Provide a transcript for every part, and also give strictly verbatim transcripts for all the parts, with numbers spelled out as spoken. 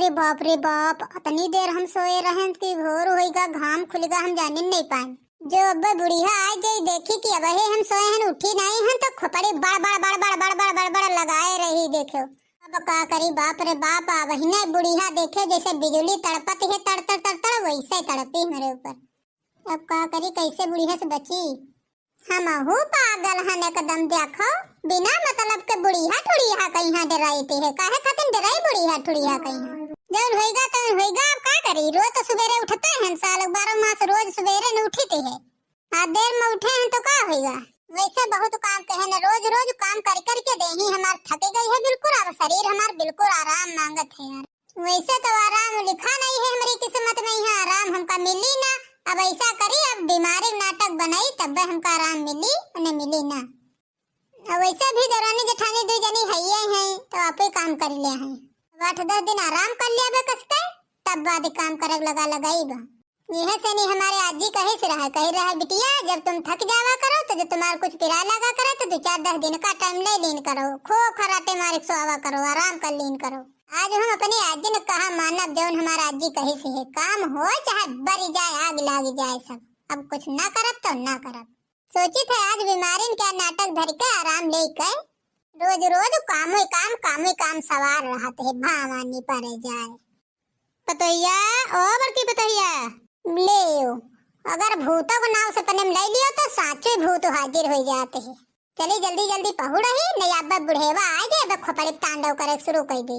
अरे बाप रे बाप, अतनी देर हम सोए रहेन कि भोर होइगा, घाम खुलिगा, हम जानिन नहीं पाएन। जो अब बुढ़िया आइ जाई, देखी कि अबहे हम सोए हन, उठी नहीं हन, तो खोपड़ी बड़ बड़ बड़ बड़ बड़ बड़ बड़ बड़ लगाए रही। देखो, अब का करी, बाप रे बाप, अबहिने बुढ़िया देखे जैसे बिजुली तड़पत है, तड़ तड़ तड़ तड़, वैसे तड़पी हमरे ऊपर। अब का करी, कैसे बुढ़िया से बची? हमहू पागल हन एकदम, देखो, बिना मतलब के बुढ़िया ठुढ़िया कहिया डेराइत है, काहे खातिर डेराई बुढ़िया ठुढ़िया कहिया? जौन होइगा तौन होइगा, अब का करी, रोज तो सुबेरे उठते हैं साल, बारह मास रोज सुबेरे न उठित है, आ देर में उठे हैं तो का होइगा? वैसे बहुत काम के है न, रोज रोज काम कर कर के देही हमार थक गई है बिल्कुल, अब शरीर हमार बिल्कुल आराम मांगत है यार। वैसे तो आराम लिखा नहीं है हमरी किस्मत में, यहाँ आराम हमका मिली ना। अब ऐसा करी, अब बीमारी नाटक बनाई, तब हमका आराम मिली, उन्हें मिली ना। अब वैसे भी देवरानी जेठानी दुई जनी हइये हैं, तो आपे काम कर ले हैं। अब आठ दस दिन आराम कर लिया बे कसके, तब बाद काम करे लगा लगाई बा। यह से नहीं हमारे आजी कहे से रहा, कहे रहा, "बिटिया, जब तुम थक जावा करो, तो जो तुम्हारे कुछ पिराए लगा करे, तो दो चार दस दिन का टाइम ले लीन करो, खो खराटे मारे सोवा करो, आराम कर लीन करो।" आज हम अपनी आजी ने कहा मानब, जौन हमारा आजी कहे से है, काम हो चाहे बरी जाए, आग लाग जाए, सब, अब कुछ ना करब तो ना करब। सोचित है आज बीमारिन क्या नाटक धर के आराम ले के, रोज रोज कामे काम, कामे काम सवार रहत है, भवानी परे जाए। पतोहिया, ओ बड़की पतोहिया। ले, अगर भूतों के नाव सपने में ले लियो तो साँचे भूत हाजिर होइ जात है। चली जल्दी जल्दी पहुड़ही, नहीं अब बुढ़ेवा आइ जाए, अब खोपड़ी तांडव करे शुरू कर दे।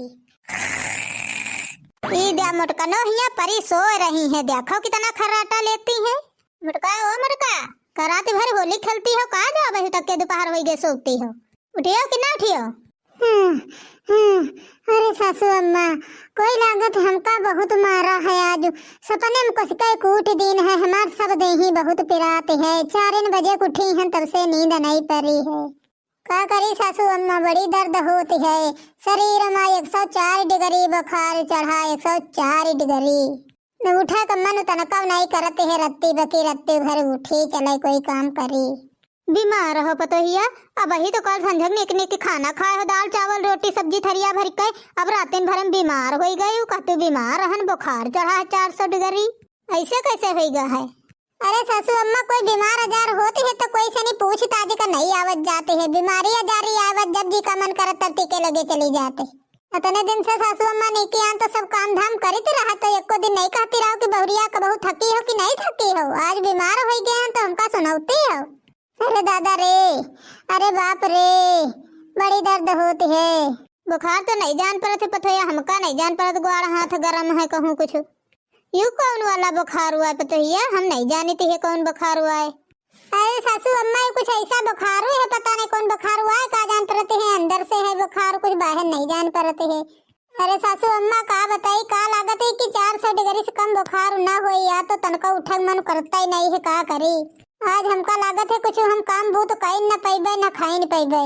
ई द्या मोटकनो हिया परी सो रही है, देखो कितना खर्राटा लेती है। मोटका, ओ मोटका, का रात भर होली खेलती हो का, जो अबही तक के दोपहर होइ गए सोती हो? उठियो कि ना उठियो? हम्म, हम्म, अरे सासू अम्मा, कोई लागत हमका बहुत मारा है आज। सपने में कसके कूट दीन है, हमार सब देही बहुत पिरात है। चार बजे के उठी हैं, तब से नींद नहीं परी है। का करी सासू अम्मा, बड़ी दर्द होती है। शरीर में एक सौ चार डिग्री बुखार चढ़ा, एक सौ चार डिग्री। न उठे क मन तनका नहीं करत है, रत्ती बकी रत्ती भर उठी चले कोई काम करी। बीमार हो पतोहिया, अबही तो कल संझक निक निक खाना खाए हो, दाल चावल रोटी सब्जी थरिया भर के, अब रातिन भर में बीमार होइ गई, कहते बीमार रहन, बुखार चढ़ा है चार सौ डिग्री, ऐसे कैसे होइ गा है? अरे सासू अम्मा, कोई बीमार आजार होती है तो कोई से नहीं पूछ ताज का नहीं आवत जाते है। बीमारी आजारी आवत जब जी का मन करत तब टीके लगे चली जाते। इतने दिन से सासू अम्मा नहीं किया तो सब काम धाम करित रहा तो एको दिन नहीं कहती रहो कि बहुरिया का बहू थकी हो कि नहीं थकी हो। आज बीमार हो गए हैं तो हमका सुनौती हो। अरे दादा रे, अरे बाप रे, बड़ी दर्द होती है। बुखार तो नहीं जान परत है पतोहिया, हमका नहीं जान परत, ग्वाड़ हाथ गरम है कहूँ कुछ। यू कौन वाला बुखार हुआ है पतोहिया? हम नहीं जानित है कौन बुखार हुआ है। अरे सासू अम्मा, ये कुछ ऐसा बुखार हुआ है, पता नहीं कौन बुखार हुआ है, का जान परते हैं, अंदर से है बुखार, कुछ बाहर नहीं जान परते है। अरे सासू अम्मा, का बताई, का लागत है कि चार सौ डिग्री से कम बुखार ना होई, या तो तनका उठक मन करता ही नहीं है, का करी? आज हमका लागत है कुछ हम काम बूत कई न पैबे, न खाई न पैबे।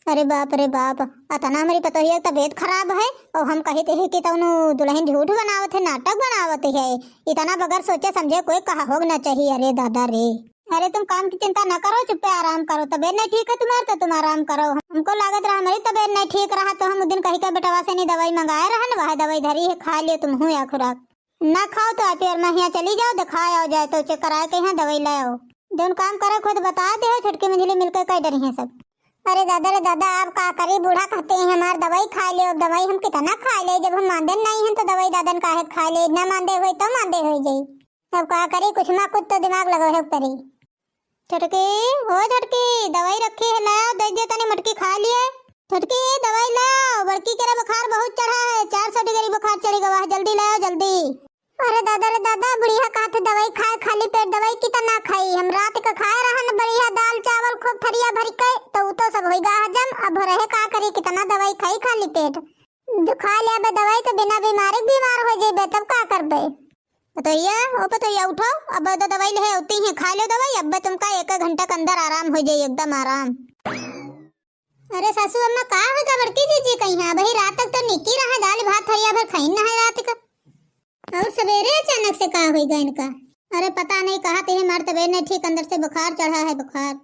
अरे बाप रे बाप, अतना हमरी पतोहिया के तबीयत खराब है और हम कहित है कि तौनो दुल्हन झूठ बनावत है, नाटक बनावत है। इतना बगैर सोचे समझे कोई कहा होग ना चाहिए। अरे दादा रे, अरे तुम काम की चिंता ना करो, चुप्पे आराम करो, तबीयत नहीं ठीक है तुम्हार तो तुम आराम करो। हमको लागत रहा हमरी तबीयत नहीं ठीक रहा तो हम उ दिन कही के बेटवा से नहीं दवाई मंगाए रहन, वह दवाई धरी है, खा लियो तुम हूँ या खुराक। ना खाओ तो आप और महिया चली जाओ, दिखाए आओ जाए तो चेक कराए के यहाँ दवाई ले आओ। जौन काम करे खुद बता दे हो, छोटकी मंझली मिलके कह डरी हैं सब। अरे दादा रे दादा, आप का करी, बूढ़ा कहते हैं हमार दवाई खा ले। अब दवाई हम कितना खा ले, जब हम मांदे नहीं हैं तो दवाई दादन काहे खा ले, ना मांदे होई तो मांदे होई जाई। अब का करी, कुछ ना कुछ तो दिमाग लगावे पड़ी। छोटकी, ओ छोटकी, दवाई रखी है, लाओ, दे दे तनी मटकी खा लिए। छोटकी, दवाई लाओ, बड़की के बुखार बहुत चढ़ा है, चार सौ डिग्री बुखार चढ़ी गवा है, जल्दी लाओ, जल्दी। अरे दादा रे दादा, बुढ़िया कहत दवाई खाए, खाली पेट दवाई कितना खाई। हम रात के खाए रहन बढ़िया दाल चावल खूब थरिया भर के, तो उ तो सब होइगा हजम। अब रहे का करी, कितना दवाई खाई खाली पेट। जो खा ले बे दवाई तो बिना बीमारी के बीमार हो जेबे, तब का करबे? पतोहिया, ओ पतोहिया, उठो, अब तो दवाई ले होती है, खा लो दवाई, अब तुमका एक घंटा के अंदर आराम हो जाए, एकदम आराम। अरे सासू अम्मा, का होइगा बड़की जीजी कहिया? अबही रात तक तो निकी रहा, दाल भात थरिया भर खाइन ना है रात का। और सवेरे अचानक से का होइगा इनका? अरे पता नहीं, कहा थे हमार तबीयत नहीं ठीक, अंदर से बुखार चढ़ा है, बुखार।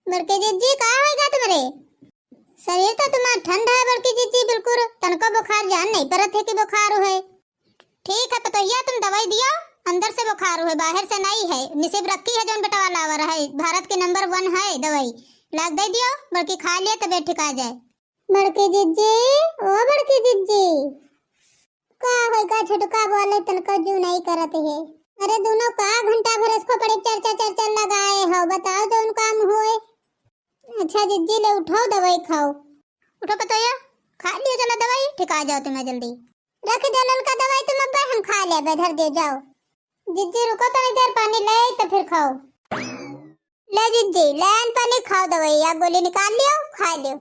बड़की जीजी, का होइगा तुम्हारे? शरीर तो तुम्हार ठंड है बड़की जीजी, बिल्कुल तनको बुखार जान नहीं परत है कि बुखार है। ठीक है पतोहिया, तुम दवाई दियो, अंदर से बुखार हुए, बाहर से नहीं है। निसिब रखी है जौन बेटवा लावा रहे, भारत के नंबर वन है दवाई, लाग दे दियो, बल्कि खा लिया तबे ठिका जाए। बड़की जिज्जी, ओ बड़की जिज्जी, का होई का छुटका बोले तनको जू नहीं करत है। अरे दोनों का घंटा भर इसको पड़े चर चर चर चर लगाए हो, बताओ जौन काम होए। अच्छा जिज्जी ले उठाओ दवाई खाओ। उठो पतोहिया, खा लियो चला दवाई, ठिका जाओ तुम्हें जल्दी। रख दो ललका दवाई तुम अब्बे हम खा लेबे, धर दियो जाओ। जिज्जी रुको तनी देर पानी ले आई तो फिर खाओ। ले जिज्जी ले आन पानी खाओ दवाई, या गोली निकाल लियो खा लियो।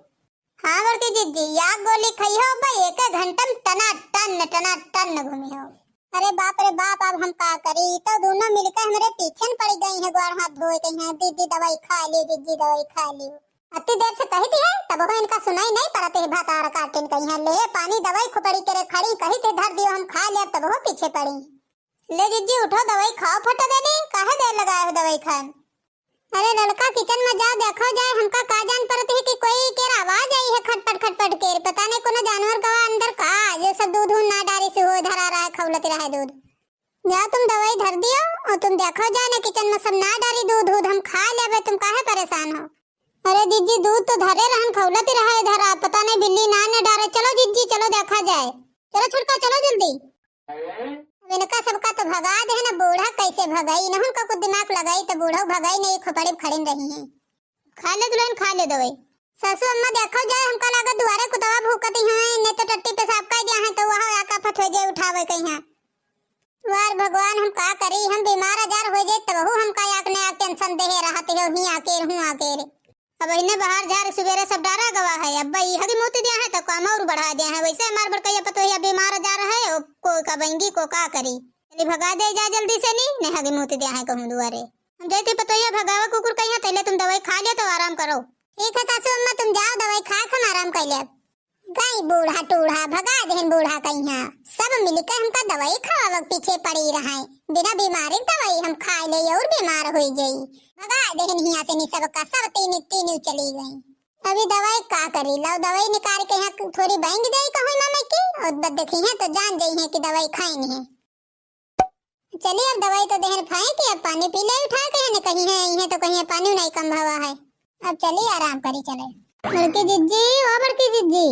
हाँ बड़की जिज्जी या गोली खाई हो अब्बे, एक एक घंटा में टना टन टना टन घूमी हो। अरे बाप रे बाप, अब हम का करी? ई तो दोनों मिलके हमरे पीछे न पड़ी गई हैं, गोड़ हाथ धोए कही हैं, "दीदी दवाई खा लियो, दीदी दवाई खा लियो।" अति देर से कही थी है, तब वो इनका सुनाई नहीं पड़ते है, भातार काटिन कही हैं, "ले पानी दवाई खोपड़ी के रे खड़ी," कही थे, "धर दियो हम खा ले," तब वो पीछे पड़ी। ले जिज्जी उठो, दवाई खाओ फट देनी, काहे देर लगाए हो दवाई खाए में? अरे ललका किचन में जाओ, देखो जाए, हमका का जान पड़त है कि कोई के आवाज आई है खटपट खटपट के, पता नहीं कोनो जानवर गवा अंदर का, जो सब दूध उध ना डारी से हो धरा रहा है, खौलत रहा है दूध। जाओ तुम दवाई धर दियो और तुम देखो जाए ना किचन में सब ना डारी दूध उध, हम खा लेबे, तुम काहे परेशान हो? अरे जिज्जी दूध तो धरे रहन, खौलत रहा है धरा, पता नहीं बिल्ली ना न डारे। चलो जिज्जी चलो देखा जाए, चलो छुटका चलो जल्दी। अब इनका सबका तो भगा दे है ना, बूढ़ा कैसे भगाई? इन्हन का कुछ दिमाग लगाई तो बूढ़ा भगाई नहीं, खोपड़ी में खड़िन रही है। खा ले दुल्हन, खा ले दवाई। सासू अम्मा देखो जाए, हमका लागत दुआरे कुतवा भूकती हैं, नहीं तो टट्टी पेशाब कर दिया है तो वह आका फत हो जाए उठावे कहीं। वार भगवान, हम का करी, हम बीमार आजार हो जाए तबहू हमका याक ने याक टेंशन देहे रहत हो, ही आकेर हूँ आकेर। अब इन्हें बाहर झार सुबेरे सब डारा गवा है, अब ई हगी मूत दिया है तो काम और बढ़ा दिया है। वैसे हमार बड़कैया पतोहिया बीमार आजार है, ओ, को का बेंगी को का करी। चली भगा दे जा जल्दी से, नी ने हगी मूत दिया है कहूँ दुआरे। हम जाते पतोहिया भगावा कुकुर कहिया, तैले तुम दवाई खा लियो तो आराम करो। ठीक है सासू अम्मा, तुम जाओ दवाई खा के हम आराम कर लेब। गई बूढ़ा टूढ़ा, भगा देहन बूढ़ा कहिया। सब मिलके हमका दवाई खवावे के पीछे पड़ी रहे। बिना बीमारी के दवाई हम खाए ले और बीमार होई जाई। भगा देहन हिया से नी सबका, सब तीन तीन चली गई। अभी दवाई का करी, लाओ दवाई निकाल के यहाँ थोड़ी बांध दे कहूँ मम्मी की, और बस देखी है तो जान जाई है कि दवाई खाई नहीं। चली अब दवाई तो देहन फेंक के अब पानी पी ले उठा के, ने कहीं है, इहे तो कहीं है, पानी नहीं कम भवा है। अब चली आराम करी चले। बड़की जिज्जी, ओ बड़की जिज्जी,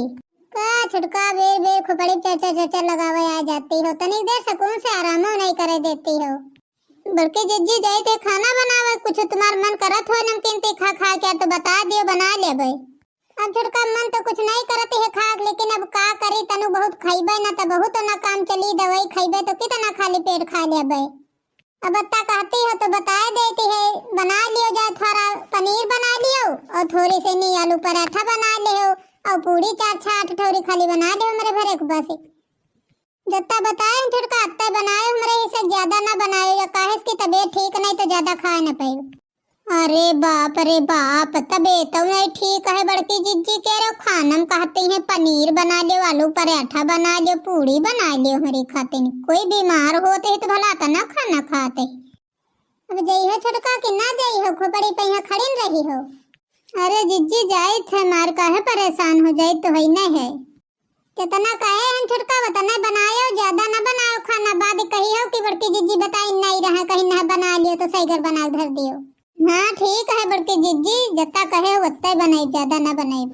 का छुटका बेर बेर खोपड़ी चर चर चर चर लगावे आ जाती हो, तनिक देर सुकून से आरामो नहीं करे देती हो। बड़की जिज्जी जाई थे खाना बनावे, कुछ तुम्हार मन करत हो नमकीन तीखा खा के तो बता दियो, बना लेबे। अब छोटका मन तो कुछ नहीं करत है खाक, लेकिन अब का करी, तनु बहुत खइबे ना तो बहुत ना काम चली, दवाई खइबे तो कितना खाली पेट खा लेबे। अब अत्ता कहती हो तो बताए देती है, बना लियो जा, थोड़ा पनीर बना लियो और थोड़ी से नी आलू पराठा बना लियो और पूरी चार छह आठ ठौरी खाली बना लियो हमरे भरे को बस। जत्ता बताए हैं छोटका अत्ता बनाए, हमरे ही से ज्यादा ना बनाए, या काहे कि तबीयत ठीक नहीं तो ज्यादा खाए ना पाए। अरे बाप रे बाप, तबे तो नहीं ठीक है बड़की जिज्जी के रो। खानम कहते हैं पनीर बना लियो, आलू पराठा बना लियो, पूड़ी बना लियो, हमारी खाते नहीं। कोई बीमार होते है तो भला तो ना खाना खाते। अब जई हो छोटका कि ना जई हो, खोपड़ी पे यहाँ खड़ी न रही हो। अरे जिज्जी जाई थे मार, काहे परेशान हो, जाई तो है नहीं है। जितना कहे हम छोटका उतना बनायो, ज्यादा ना बनायो खाना, बाद कही हो कि बड़की जिज्जी बताई नहीं रहा, कहीं ना बना लियो तो सही घर बना धर दियो। हाँ ठीक है बड़की जिज्जी, जितना कहे हो उतना बनाई, ज्यादा ना बनाई।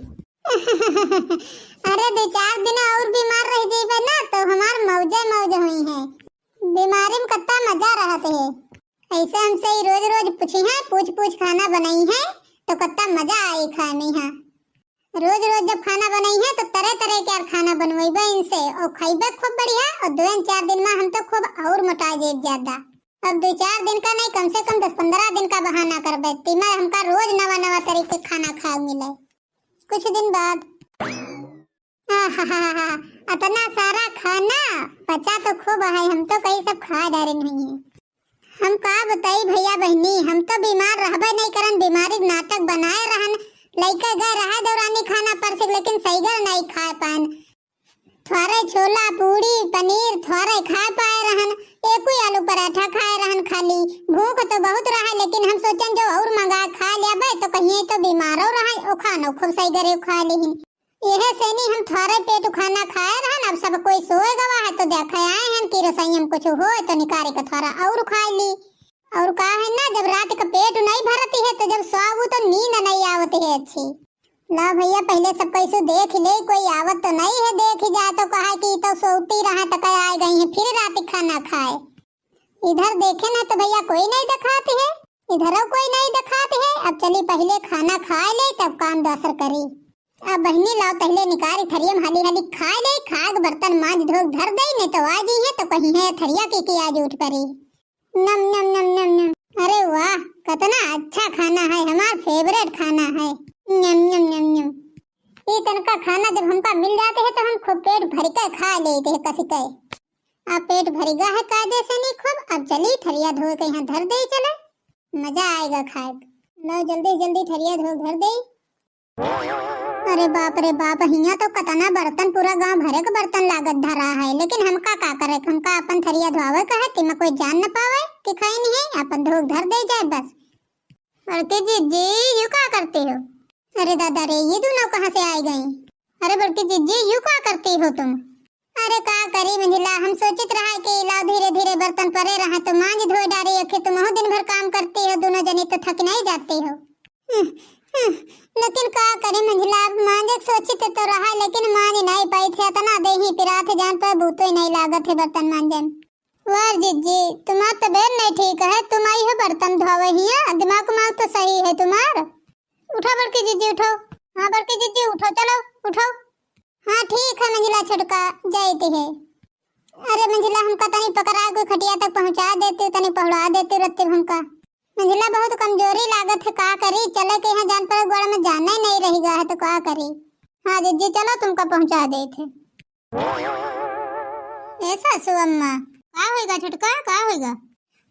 अरे दो चार दिन और बीमार रह जाइबे ना तो हमार मौजे मौज हुई है। बीमारी में कितना मजा रहत है। ऐसे हमसे ही रोज रोज पूछी है, पूछ पूछ खाना बनाई है तो कितना मजा आई खाए में। हाँ रोज रोज जब खाना बनाई है तो तरह तरह के यार खाना बनवाइबे इनसे और खाइबे खूब बढ़िया। और दो चार दिन में हम तो खूब और मोटा जाइब ज्यादा। अब दो चार दिन का नहीं, कम से कम दस पन्द्रह दिन का बहाना करबे, तीमा हमका रोज नवा नवा तरीके खाना खाए मिले। कुछ दिन बाद, आहाहाहा, अतना सारा खाना बचा तो खूब है, हम तो कहीं सब खा डारे नहीं है। हम का बताई भैया बहनी, हम तो बीमार रहबे नहीं करन, बीमारी के नाटक बनाए रहन। लइके गए रहे दौरानी खाना परसिक, लेकिन सही घर नहीं खाए पाएन। थोड़े छोला, पूड़ी, पनीर थोड़े खाए पाए रहन, एको आलू पराठा खाए रहन खाली। भूख तो बहुत रहे, लेकिन हम सोचन जो और मंगा खा लेबे तो कहीं तो बीमारो रहे, ओ खानो खूब सही घरे खा लेहिन। यह सेनी हम थोड़े पेट खाना खाए रहन, अब सब कोई सोए गवा है, तो देखे आए हैं कि रसोई में कुछ होए तो निकारे के थोड़ा और खाए ली। और का है ना, जब रात का पेट नहीं भरती है तो जब सोऊ तो नींद नहीं आवती है अच्छी। ला भैया, पहले सब कैसे देख ले, कोई आवत तो नहीं है, देख ही जाए तो कहा कि तो सोती रहा तो कह आए गई है, फिर रात खाना खाए। इधर देखे ना तो भैया कोई नहीं दिखात है, इधरो कोई नहीं दिखात है। अब चली पहले खाना खाए ले तब काम दूसर करी। अब बहिनी लाओ पहले निकारी थरिया में हाली हाली खाए ले, खाए के बर्तन मांज धो के धर दे, नहीं तो आ गई है तो कहीं है थरिया की, की आज उठ परी। नम नम नम नम नम। अरे वाह, कितना अच्छा खाना है, हमार favourite खाना है। नम नम नम नम। ये तनका खाना जब हमका मिल जाते है तो हम खूब पेट भर के खा लेते हैं कस के। अब पेट भर गया है कायदे से नहीं खूब, अब चली थरिया धो के यहाँ धर दे चले, मजा आएगा खाए। लो जल्दी जल्दी थरिया धो धर दे। अरे बाप रे बाप, हियाँ तो कतना बर्तन, पूरा गांव भरे के बर्तन लागत धरा है, लेकिन हमका का करे, हमका अपन थरिया धोआवे का है, तिमा कोई जान न पावे कि खाई नहीं है, अपन धो धर दे जाए बस। बड़की जिज्जी, यू का करती हो? अरे दादा रे, ये दोनों कहाँ से आ गई? अरे बड़की जिज्जी, यू का करती हो तुम? अरे का करी मंझला, हम सोचित रहा कि लाओ धीरे धीरे बर्तन परे रहा तो मांज धोए डारी, आखिर तुम दिन भर काम करती हो, दोनों जनी तो थक नहीं जाती हो। हम्म, हम्म, लेकिन का करी मंझला, अब मांजे के सोचित तो रहा लेकिन मांज नहीं पाई थे, इतना देही पिरात जान पर बूतो ही नहीं लागत है बर्तन मांजे में। वाह जिज्जी, तुम्हार तबीयत नहीं ठीक है, तुम आई हो बर्तन धोवे हिया, दिमाग उमाग तो सही है तुम्हार। उठो बड़की जिज्जी, उठो। हाँ बड़की जिज्जी, उठो, चलो, उठो। हाँ ठीक है मंझला छोटका, जाइत है। अरे मंझला, हमका तनी पकड़ा के खटिया तक पहुँचा देती, तनी पहुड़ा देती रहती हमका। मंझला बहुत कमजोरी लागत है, का करी, चले के यहाँ जान पर गोड़ में जाना ही नहीं रह गया है तो का करी। हाँ जिज्जी, चलो तुमका पहुँचा देत है। ए सासू अम्मा, का होइगा छोटका, का होइगा?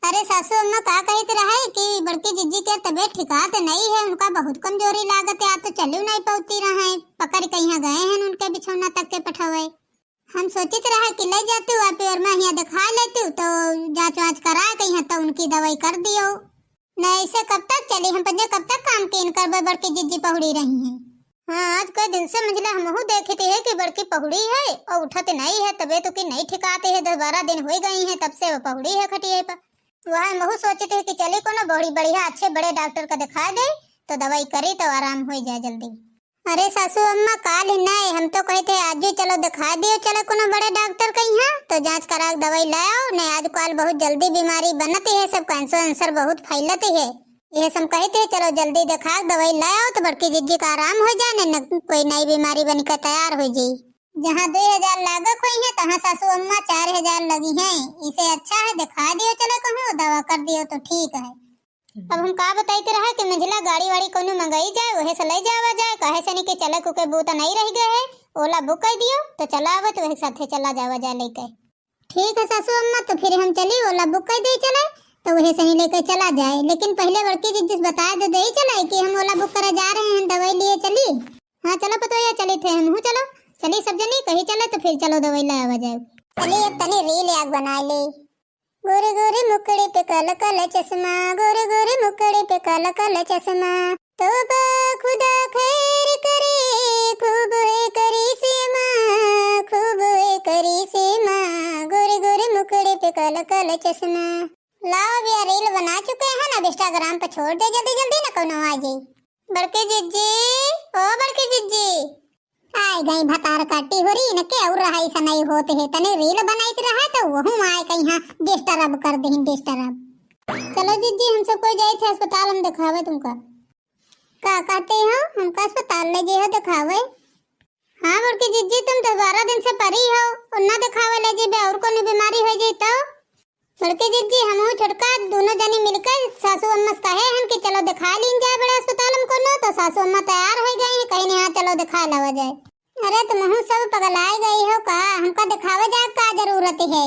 अरे सासू अम्मा, का कहत रहे कि बड़की जिज्जी के तबीयत ठिकात नहीं है, उनका बहुत कमजोरी लागत है, आप तो चलियो नहीं पौती रहे, पकड़ के यहाँ गए हैं उनके बिछौना तक के पठवे। हम सोचित रहे कि ले जातू आप और मैं यहाँ दिखा लेतू, तो जांच वांच करा के यहाँ तो उनकी दवाई कर दियो। नहीं ऐसे कब तक चली, हम पंजे कब तक काम कीन करबे, बड़की जिज्जी पहुड़ी रही हैं। हाँ, आज कई दिन से मंझला हमहू देखती है कि बड़की पहुड़ी है और उठत नहीं है, तबीयत की नहीं ठिकाती है, दस बारह दिन हो गई है तब से वो पहुड़ी है खटिया पर। वह हमहू सोचती है कि चली कोनो बड़ी बढ़िया अच्छे बड़े डॉक्टर का दिखा दे, तो दवाई करी तो आराम हो जाए जल्दी। अरे सासू अम्मा, काल ही नहीं, हम तो कहते आजू चलो दिखा दियो, चलो कोनो बड़े डॉक्टर के यहाँ, तो जांच करा के दवाई ले आओ, नहीं आज काल बहुत जल्दी बीमारी बनती है, सब कैंसर वैंसर बहुत फैलती है। यह सब कहते हैं, चलो जल्दी दिखा के दवाई ले आओ तो बड़की जिज्जी का आराम हो जाए, नहीं न कोई नई बीमारी बन के तैयार हो जाई। जहाँ दो हजार लागत हुई है, तहाँ सासू अम्मा चार हजार लगी हैं। इसे अच्छा है दिखा दियो, चलो कहूँ दवा कर दियो तो ठीक है। अब हम का बताइत रहा कि मंझला गाड़ी वाड़ी कोनो मंगाई जाए, वहे से ले जावा जाए, कहे से नहीं कि चले कुके बूता नहीं रह गए है, ओला बुक कर दियो तो चला आवत वही साथे चला जावा जाए लेके। ठीक है सासू अम्मा, तो फिर हम चली, ओला बुक कर दे चले, तो वहे से ही लेके चला जाए, लेकिन पहले बड़की जिज्जी से बता दे दे चले कि हम ओला बुक करे जा रहे हैं, दवाई लिए चली। हाँ चलो पतोया, चली थे हमहू, चलो चली सब जनी, कही चले तो फिर चलो दवाई ले आवा जाए। चली अब तनी रील याद बना ले। गोरे गोरे मुखड़े पे काला काला चश्मा, गोरे गोरे मुखड़े पे काला काला चश्मा। तौबा खुदा खैर करे, खूब है करिश्मा, खूब है करिश्मा। गोरे गोरे मुखड़े पे काला काला चश्मा। लाओ भैया, रील बना चुके हैं ना, अब Instagram पे छोड़ दे जल्दी जल्दी ना, कोनो आ जाई। बड़की जिज्जी, ओ बड़की जिज्जी। आए गई भतार काटी हो रही न के और रहाई सा नहीं होत है, तने रील बनाइत रहा तो वहू आए कहीं हाँ disturb कर दही, disturb। चलो जिज्जी, हम सब कोई जाए थे अस्पताल, हम दिखावे तुमका। का कहते हो, हमका अस्पताल ले जे हो दिखावे? हाँ बड़की जिज्जी, तुम दस बारह दिन से परी हो, और ना दिखावे ले जेबे और कोनो बीमारी हो जाई तो? बड़की जिज्जी, हमहू छोटका दोनों जनी मिलके सासू अम्मा से कहे हन कि चलो दिखा लीन जाए बड़े अस्पताल में कोनो, तो सासू अम्मा तैयार हो गई हैं, कहीं नहीं, हाँ चलो दिखा लावा जाए। अरे तुमहू सब पगलाए गई हो का? हमका दिखावे जाए का जरूरत है?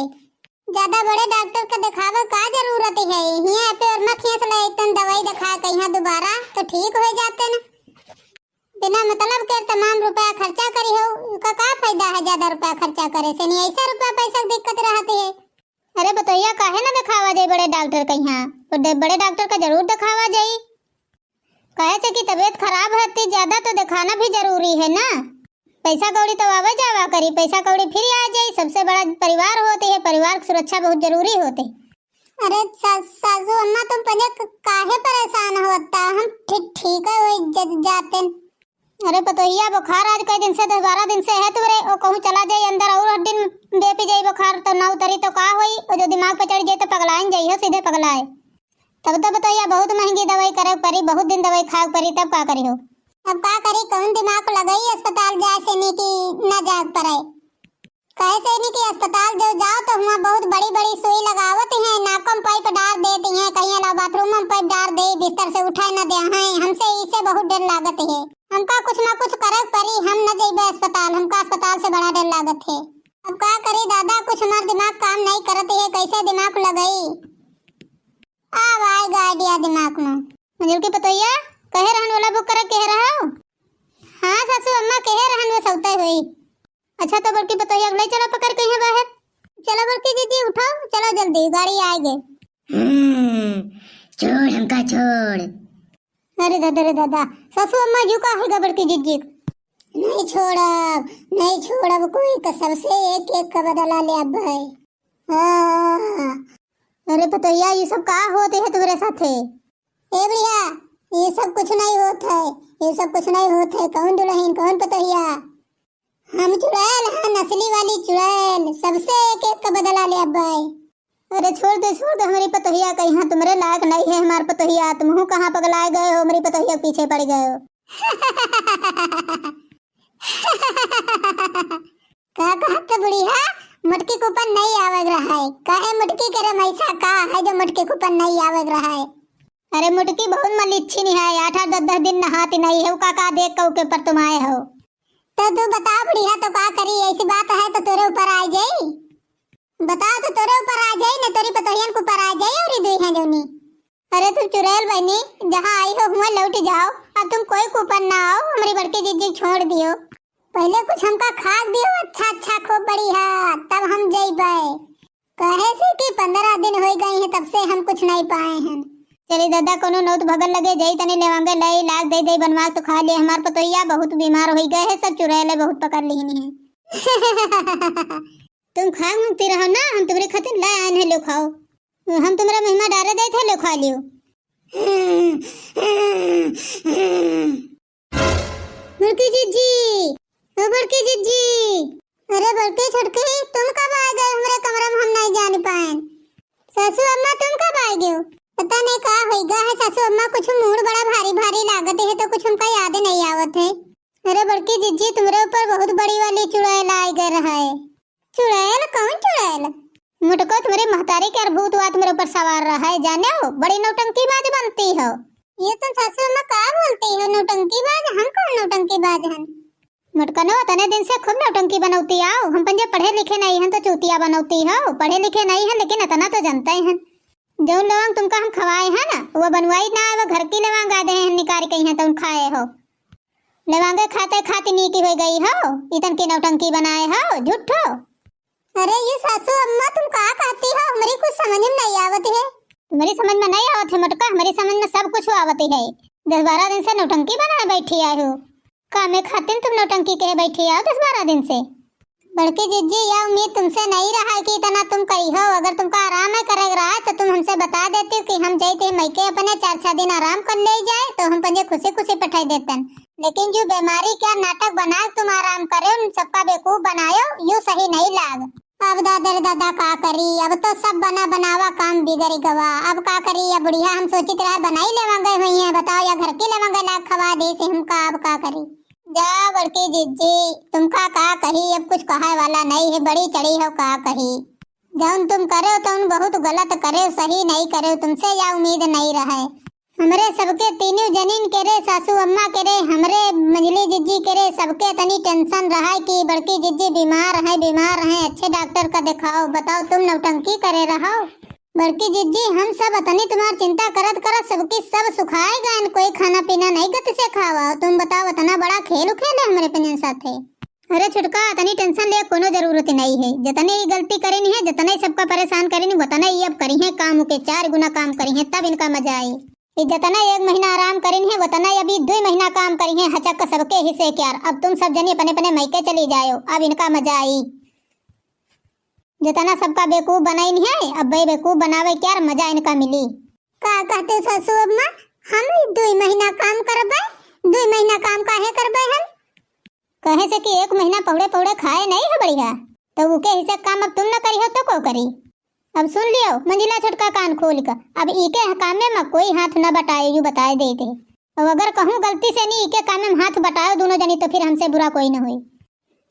ज्यादा बड़े डॉक्टर का दिखावे का जरूरत है? हियाँ पे और मखियाँ से ले एकदम दवाई दिखा के यहाँ दोबारा तो ठीक हो जाते ना। बिना मतलब के तमाम रुपया खर्चा करी हो, उनका का फायदा है ज्यादा रुपया खर्चा करे से? नहीं ऐसा रुपया पैसा के दिक्कत रहती है। अरे बतैया, काहे ना दिखावा जाई बड़े डॉक्टर के यहाँ? बड़े, बड़े डॉक्टर का जरूर दिखावा जाई। काहे से कि तबीयत खराब है इतनी ज्यादा, तो दिखाना भी जरूरी है ना। पैसा कौड़ी तो आवे जावा करी, पैसा कौड़ी फिर आ जाई। सबसे बड़ा परिवार होत है, परिवार की सुरक्षा बहुत जरूरी होत है। अरे सा-, सासू अम्मा, तुम पहले क-, काहे परेशान होता? हम ठीक, ठीक है, वही ज-, जाते। अरे पतोहिया, बुखार आज कई दिन से, दस बारह दिन से है तुमरे, ओ कहूँ चला जाई अंदर और हड्डी में बेपी जाई बुखार, तो ना उतरी तो का होई? ओ जो दिमाग पे चढ़ जाई तो पगलाइन जाई हो, सीधे पगलाए। तब तो पतोहिया बहुत महंगी दवाई करे परी, बहुत दिन दवाई खाए परी, तब का करी हो? अब का करी, कौन दिमाग को लगाई अस्पताल जाए से नी कि ना जाए पड़े। कहे से नी कि अस्पताल जो जाओ तो हुआं बहुत बड़ी बड़ी सुई लगावत हैं, नाकों में पाइप डार देती हैं, कहीं ला बाथरूम में पाइप डार दे, बिस्तर से उठे न दे हैं। हमसे इसे बहुत डर लागत है। हमका कुछ ना कुछ करे परी, हम न जइबे अस्पताल, हमका अस्पताल से बड़ा डर लागत है। अब का करी दादा, कुछ हमार दिमाग काम नहीं करत है, कैसे दिमाग लगाई? अब आएगा idea दिमाग में। मंजुल की पतोहिया, कहे रहन ओला बुक करे, कहे रहो? हाँ सासू अम्मा, कहे रहन, वो सौते हुई। अच्छा, तो बड़की पतोहिया के ले चलो पकड़ के यहाँ बाहर। चलो बड़की दीदी, उठो, चलो जल्दी, गाड़ी आएगी। हम्म, छोड़ हमका, छोड़। अरे दादा रे दादा, सासू अम्मा यू का हैगा बड़की जिज्जी? नहीं छोड़ब, नहीं छोड़ब, कोई कसम से एक एक का बदला लेब भाई। हाँ। अरे पतोहिया, ये सब का होत है तुम्हरे साथे? ए बुढ़िया, ये सब कुछ नहीं होत है, ये सब कुछ नहीं होत है। कौन दुलहिन, कौन पतोहिया? हम चुड़ैल हैं, नस्ली वाली चुड़ैल, सबसे एक एक का बदला लेब भाई। अरे छोड़ दे, छोड़ दे, हमरी पतोहिया कहीं तुम्हरे लायक नहीं है, हमार पतोहिया, तुमहू कहाँ पगलाए गए हो, हमरी पतोहिया के पीछे पड़ गए हो। का कहत बुढ़िया, मोटकी के ऊपर नहीं आवे रहा है, काहे मोटकी के रे मैसा का है जो मोटकी के ऊपर नहीं आवे रहा है? अरे मोटकी बहुत मलिच्छिन है, आठ आठ दस दस दिन नहाती नहीं है, वो का का देख के ओके पर तुम आए हो? तो तू बता बुढ़िया, तो का करी, ऐसी बात है तो तोरे ऊपर आ जाई। बताओ तो तोरे ऊपर आ जाई, न तोरी पतोहियन के ऊपर आ जाई, और दुई हैं जौनी। अरे तुम चुड़ैल बहनी, जहाँ आई हो हुआं लौट जाओ, अब तुम कोई के ऊपर ना आओ, हमरी बड़की जिज्जी छोड़ दियो। पहले कुछ हमका खाक दियो, अच्छा अच्छा खूब बढ़िया, तब हम जइबे। कहे से कि पन्द्रह दिन हो गए हैं तब से हम कुछ नहीं पाए हैं। चली दादा, कोनो नौत भगल लगे जाई, तनी लेवांगे लाई, लाग दे दे बनवा तो खा ले। हमार पतोहिया बहुत बीमार हो गए है, सब चुड़ैल बहुत पकड़ लिहिन है। तुम खाए मांगती रहो ना, हम तुम्हरे खातिर ला आए हैं, लो खाओ। हम तुम्हरा महिमा डारे देत है, लो खा लियो। बड़की जिज्जी, ओ बड़की जिज्जी। अरे बड़की छोटकी, तुम कब आ गए हमरे कमरा में, हम नहीं जान पाए। सासू अम्मा तुम कब आ गए हो? पता नहीं का होइगा है सासू अम्मा, कुछ मूड बड़ा भारी भारी लागत है तो कुछ हमका याद नहीं आवत है। अरे बड़की जिज्जी, तुम्हरे ऊपर बहुत बड़ी वाली चुड़ैल आइ गए रहा है। चुड़ैल? कौन चुड़ैल? मोटको, तुम्हरी महतारी के अर भूत हुआ तुम्हरे ऊपर सवार रहा है, जाने हो? बड़ी नौटंकीबाज बनती हो। ये तुम सासू अम्मा का बोलती हो, नौटंकीबाज? हम कौन नौटंकीबाज हन? मोटकनो, अतने दिन से खूब नौटंकी बनौती आओ। हम पंजे पढ़े लिखे नहीं हन तो चूतिया बनौती हो। पढ़े लिखे नहीं हन लेकिन अतना तो जनते हन। जौन लवंग तुमका हम खवाए हैं ना, वो बनवाई ना, वो घर की लवंग आ दे हैं निकाल के यहाँ तौन खाए हो। लवंगे खाते खाती नीकी हो गई हो, इतन की नौटंकी बनाए हो, झूठो। अरे ये सासू अम्मा, तुम का कहती हो? हमरी कुछ समझ में नहीं आवत है। तुम्हरी समझ में नहीं आवत है मोटका, हमरी समझ में सब कुछ आवत है। दस बारह दिन से नौटंकी बनाए बैठी आए हो। कामे खातिर तुम नौटंकी कहे बैठी आओ दस बारह दिन से। बड़की जिज्जी, यह उम्मीद तुमसे नहीं रहा है कि इतना तुम करी हो। अगर तुमका आराम है करे रहा है तो तुम हमसे बता देती हो कि हम जाई थे मइके अपने, चार छह दिन आराम कर ले जाए तो हम पंजे खुशी खुशी पठाई देतन। लेकिन जो बीमारी क्या नाटक बना के तुम आराम करे, उन सबका बेवकूफ बनायो, यू सही नहीं लाग। अब दादा रे दादा का करी, अब तो सब बना बनावा काम बिगड़ गवा। अब का करी, अब बुढ़िया हम सोचित रहे बनाई लेवांगे हुई है, बताओ या घर की लेवांगे लाग खवा दे से हमका, अब का करी। जा बड़की जिज्जी, तुमका का कही, अब कुछ कहे वाला नहीं है, बड़ी चढ़ी हो का कही। जौन तुम करे तौन बहुत गलत करे, सही नहीं करे, तुमसे या उम्मीद नहीं रहे। हमरे सबके तीनों जनीन के रे, सासू अम्मा के रे, हमरे मंझली जिज्जी के रे, सबके तनी टेंशन रहा है कि बड़की जिज्जी बीमार है, बीमार है, अच्छे डॉक्टर का दिखाओ। बताओ तुम नौटंकी करे रहो। बड़की जिज्जी, हम सब अतनी तुम्हार चिंता करत करत सबकी सब सुखाए गए, कोई खाना पीना नहीं गति से खावा। तुम बताओ, अतना बड़ा खेल उखेले हमरे पंजन साथे। अरे छुटका, अतनी टेंशन ले कोनो जरूरत नहीं है। जतने ही गलती करेनी है, जतने ही सबका परेशान करेनी, उतने ही अब करी है काम के, चार गुना काम करी है, तब इनका मजा आई। ई जतना एक महीना आराम करिन है, वतना अभी दुई महीना काम करिहैं, हचक सबके हिस्से क्यार। अब तुम सब जनी अपने अपने मइके चली जायो, अब इनका मजा आई। जतना सबका बेवकूफ बनाइन है, अब बेवकूफ बनावे क्यार मजा इनका मिली। का कहते ससु अम्मा, हम ई दुई महीना काम करबे? दुई महीना काम काहे करबे हम? कहे से कि एक महीना पहुड़े पहुड़े खाए नहीं है बढ़िया, तो उके हिस्से काम अब तुम न करिहो तो को करी? अब सुन लियो मंझिला छोटका कान खोल के, अब इके कामे में कोई हाथ न बटाए, यू बताए देते। अब अगर कहूँ गलती से नहीं इके कामे में हाथ बटायो दोनों जनी तो फिर हमसे बुरा कोई न होई।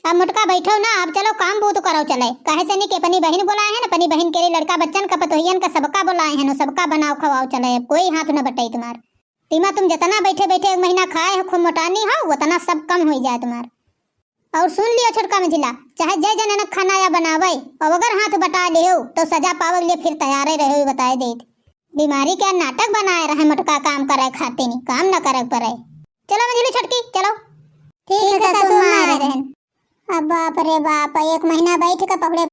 अब मोटका बैठो ना, अब चलो काम बूत करो चले, काहे से नहीं कि अपनी बहिन बुलाए हैं ना, अपनी बहिन के लिए लड़का बच्चन का पतोहियन का सबका बुलाए हैं ना, सबका बनाओ खवाओ चले, अब कोई हाथ न बटाई तुम्हार। तीमा तुम जतना बैठे बैठे एक महीना खाए हो, खूब मोटानी हो, उतना सब कम हो जाए तुम्हार। और सुन लियो छोटका मझिला, चाहे जय जननक खाना या बनावे, और अगर हाथ बटा लियो तो सजा पावे के लिए फिर तैयारे रहे, बताए देत। बीमारी के नाटक बनाए रहे मोटका काम करे खातिर, काम न करे पड़े। चलो मझिली छोटकी, चलो। ठीक है, सासू माँ, आ रहे हैं। अब बाप रे बाप, एक महीना बैठ के पहुड़े